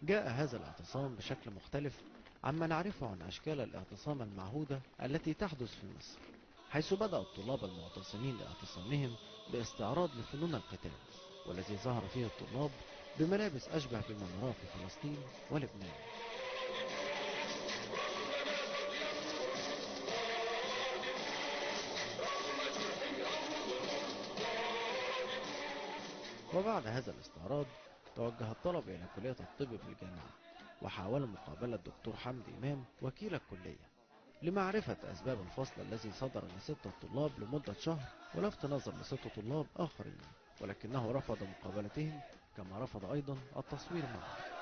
جاء هذا الاعتصام بشكل مختلف عما نعرفه عن أشكال الاعتصام المعهودة التي تحدث في مصر، حيث بدأ الطلاب المعتصمين لاعتصامهم باستعراض لفنون القتال، والذي ظهر فيه الطلاب بملابس أشبه بما نراه في فلسطين ولبنان. وبعد هذا الاستعراض توجه الطلبة إلى كلية الطب بالجامعة، وحاولوا مقابلة الدكتور حمدي إمام وكيل الكلية لمعرفة أسباب الفصل الذي صدر لستة طلاب لمدة شهر ولفت نظر لستة طلاب آخرين، ولكنه رفض مقابلتهم كما رفض أيضا التصوير معه.